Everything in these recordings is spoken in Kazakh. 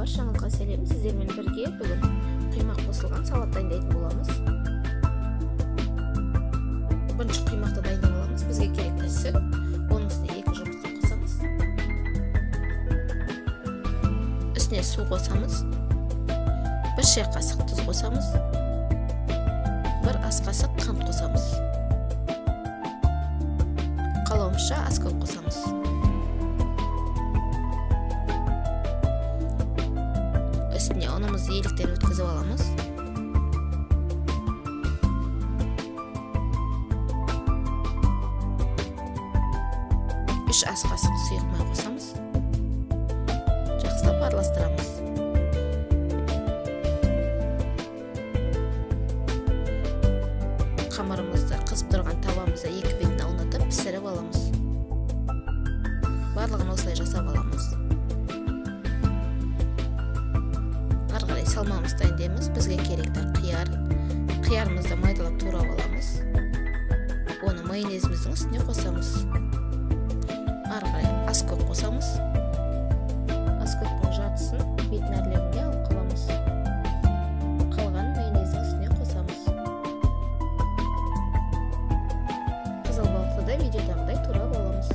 Баршаңызға сәлем. Сіздермен бірге бүгін құймақ қосылған салат дайындайтын боламыз. Бірінші құймақты дайындап аламыз. Бізге керекті сүт, оның үстіне 2 жұмыртқа қосамыз. Үстіне су қосамыз. 1 шай қасық тұз қосамыз. 1 ас қасық қант қосамыз. Қалауымызша ас-көк қосамыз. Үстіне ұнымызды еліктен өткізіп аламыз. Үш ас қасық сұйық май қосамыз. Жақсылап араластырамыз. Қамырымызды қызып тұрған табамызда екі бетін аунатып пісіріп аламыз. Барлығын осылай жасап аламыз. Ары қарай салмамызды дайындаймыз. Бізге керекті қияр. Қиярымызды майдалап турап аламыз. Оны майонезіміздің үстіне қосамыз. Ары қарай ас-көк қосамыз. Ас-көктің жартысын бетін әрлегенде алып қаламыз. Қалғанын майонездің үстіне қосамыз. Қызыл балықты да видеодағыдай турап аламыз.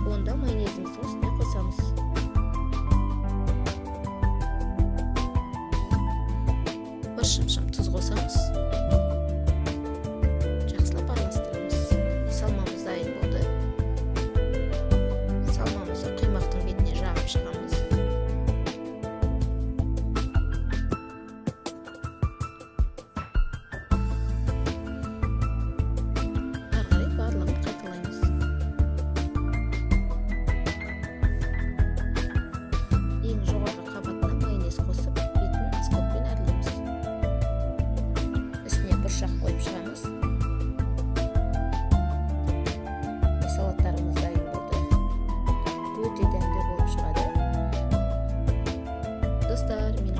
Оны да майонезіміздің үстіне қосамыз. Бір шымшым тұз қосамыз. Жақсылап араластырамыз. Салмамыз дайын болды. Салмамызды құймақтың бетіне жағып шығамыз. Ары қарай барлығын қайталаймыз. Ең жоғарғы қабатына майонез қосып, бетін ас-көкпен әрлейміз. Үстіне бұршақ қойып шығамыз. Салаттарымыз дайын болды. Өте дәмді болып шығады. Достар, менің